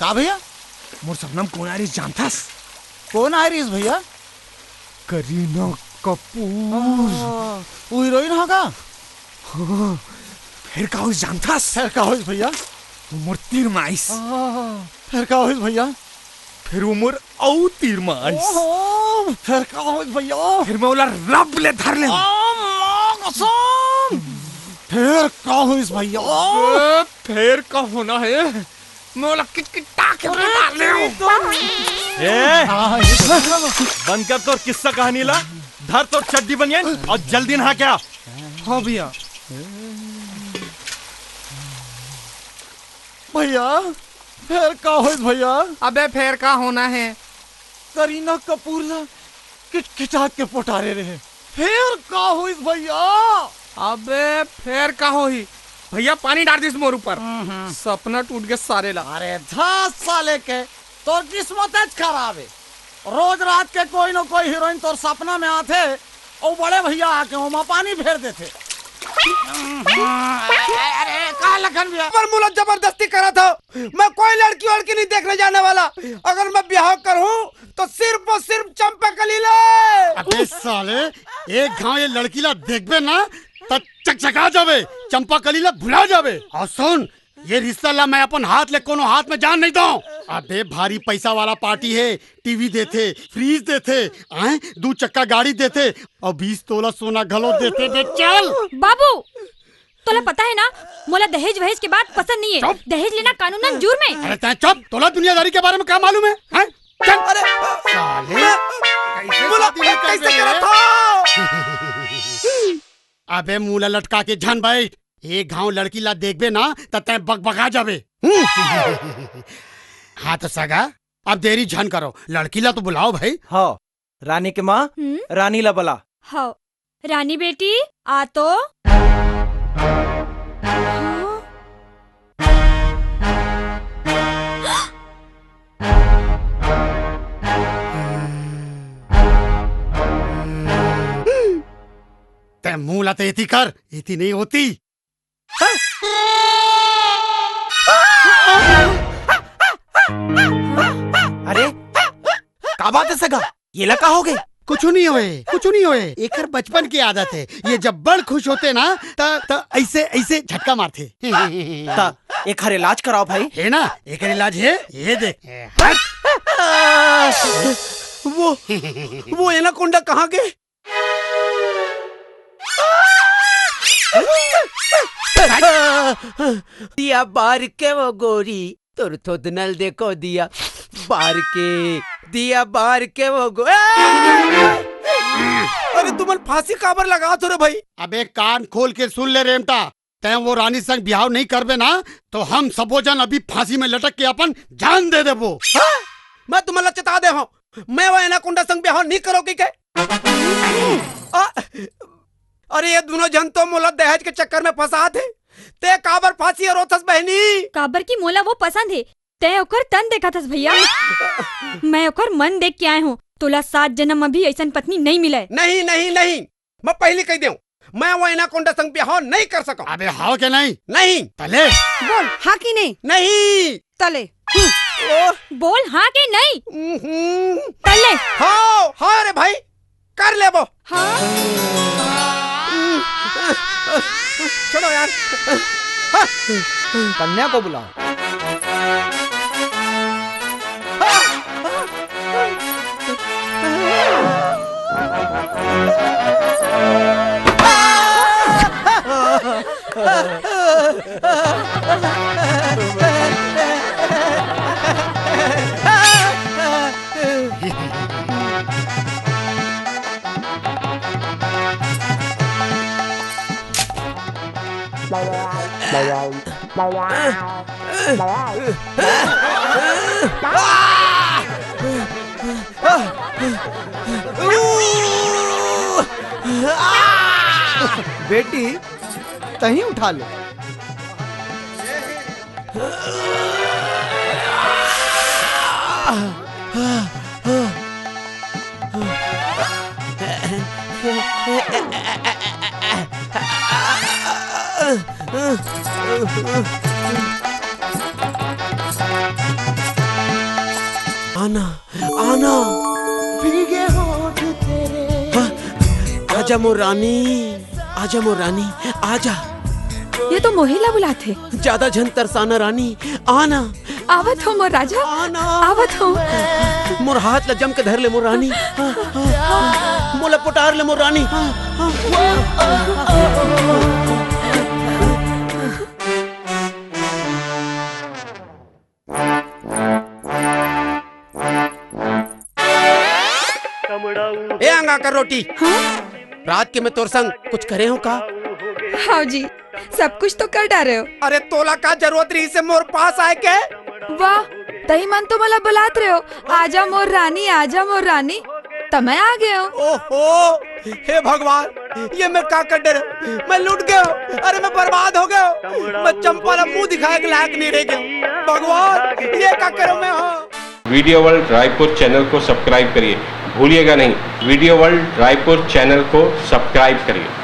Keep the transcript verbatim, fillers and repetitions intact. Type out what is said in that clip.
का भैया? मोर सपना में कोन आय रिहिस जानथस? कोन आय रिहिस भैया? करीना कपूर। हाँ, वो हीरोइन हा का? हाँ, फेर का होइस जानथस? फेर का होइस भैया? वो मोर तीर म आइस। हाँ। फेर का होइस भैया? फेर वो मोर अउ तीर म आइस। ओहो, फेर का होइस भैया? फेर मैं ओला रब ले धर लेंव। आ, माँ कसम। फेर का होइस भैया? ए, फेर का होना हे? मैं ओला किटकिटा के मार लेंव। ए, हाँ, ये बंद कर तोर किस्सा कहानी ला, धर तोर चड्डी बनियान अउ जल्दी नहा के आ। हाँ भैया। भैया, फेर का होइस भैया? अबे फेर का होना हे? करीना कपूर ला किटकिटा के पोटारे रहे। फेर का होइस भैया? अबे फेर का होही? भैया पानी डार दिस मोर ऊपर। हम्म, हम्म। सपना टूट गे सारे ला। अरे धत साले के, तोर किस्मत च खराब हे। रोज रात के कोई न कोई हीरोइन तोर सपना में आथे, अउ बड़े भैया आके ओमा पानी फेर देथे। अरे, अरे, का लखन भैया? पर मोला जबरदस्ती करत हव। मैं कोई लड़की वड़की नहीं देखने जाने वाला। अगर मैं बिहाव करहूँ तो सिर्फ और सिर्फ चंपा कली ले। अबे साले, एक घांव ये लड़की ला देखबे ना, त चकचका जाबे, चंपा कली ला भुला जाबे। अउ सुन, ये रिश्ता ला मैं अपन हाथ ले कोनो हाथ में जान नहीं दंव। अबे भारी पैसा वाला पार्टी हे, टीवी देथे, फ्रिज देथे, आय, दू चक्का गाड़ी देथे अउ बीस तोला सोना घलो देथे बे। चल। बाबू, तोला पता हे ना, मोला दहेज वहेज के बात पसंद नहीं हे। चुप। दहेज लेना कानूनन जुर्म हे। अरे तैं चुप, तोला दुनियादारी के बारे में का मालूम हे, हैं? चल। अरे, साले, कैसे बोला, शादी नहीं कैसे करबे करा रे? था? अबे मुंह ला लटका के झन बैठ। एक घांव लड़की ला देखबे ना, त तैं बकबका जाबे। हम्म। हाँ तो सगा, अब देरी झन करो, लड़की ला तो बुलाओ भाई। हाँ, रानी के माँ, हम्म? रानी ला बुला। हाँ, रानी बेटी, आ तो। हाँ? तैं मुंह ला तो एती कर, एती नहीं होती। अरे, का बात हे सगा? येला का होगे? कुछु नहीं होय, कुछु नहीं होय। एकर बचपन के आदत हे। ये जब बड़ खुश होथे ना, त, त ऐसे, ऐसे झटका मारथे। त एकर इलाज कराओ भाई। हे ना, एकर इलाज हे, ये देख। वो, वो एनाकोंडा कहाँ गे? दिया बार के वो गोरी, तोर थोथनल देखो दिया बार के, दिया बार के वो गो-, ए! अरे तुमन फांसी काबर लगात हो रे भाई? अबे कान खोल के सुन ले रेमटा, तैं वो रानी संग बिहाव नहीं करबे ना, तो हम सबो जन अभी फांसी में लटक के अपन जान दे देबो। हाँ? मैं तुमन ला चेता दे हूँ, मैं वो एनाकोंडा संग बिहाव नहीं करो कहिके। आ, अरे ये दूनों झन तो मोला दहेज के चक्कर में फंसात हे। तैं काबर फांसी अरोथस बहिनी? काबर कि मोला वो पसंद हे, तैं ओकर तन देखत हस भैया। मैं ओकर मन देख के आय हूँ, तोला सात जनम में भी अइसन पत्नी नहीं मिलय। नहीं, नहीं, नहीं, मैं पहिली कहि देंव, मैं वो एनाकोंडा संग बिहाव नहीं कर सकंव। अबे हाँ के नहीं? नहीं। तले। बोल हाँ कि नहीं? नहीं। तले। ओह। बोल हाँ कि नहीं? उहुं। तले। हाँ, हाँ रे भाई, कर लेबो। हाँ। चलो यार। हाँ। कन्या को बुलाओ। बेटी, तहीं उठा ले। आना, आना। भीगे होठ तेरे। हाँ, आजा मोर रानी, आजा मोर रानी, आजा। ये तो मोहिला बुलाथे। ज्यादा झन तरसाना रानी, आना। आवत हों मोर राजा, आना। आवत हों। मोर हाथ ला जम के धर ले मोर रानी, हाँ, हाँ, हाँ। मोला पोटार ले मोर रानी, हाँ, हाँ। ए अंगा कर रोटी। हाँ? रात के मैं तोर संग कुछ करे हों का? हाँ जी, सब कुछ तो कर डारे हों। अरे तोला का जरूरत रहिसे मोर पास आए के? वाह, तही मन तो मोला बुलात रहे हो, आजा मोर रानी, आजा मोर रानी, त मैं आ गए हों। ओहो, हे भगवान, ये मैं का कर डरे? मैं लुट गए हों। अरे मैं बर्बाद हो गए हों। मैं चंपा ला मुंह दिखाए के लायक नहीं रह गए हों। भगवान, ये का करूं मैं? हाँ। वीडियो वर्ल्ड रायपुर चैनल को सब्सक्राइब करिए, भूलिएगा नहीं, वीडियो वर्ल्ड रायपुर चैनल को सब्सक्राइब करिए।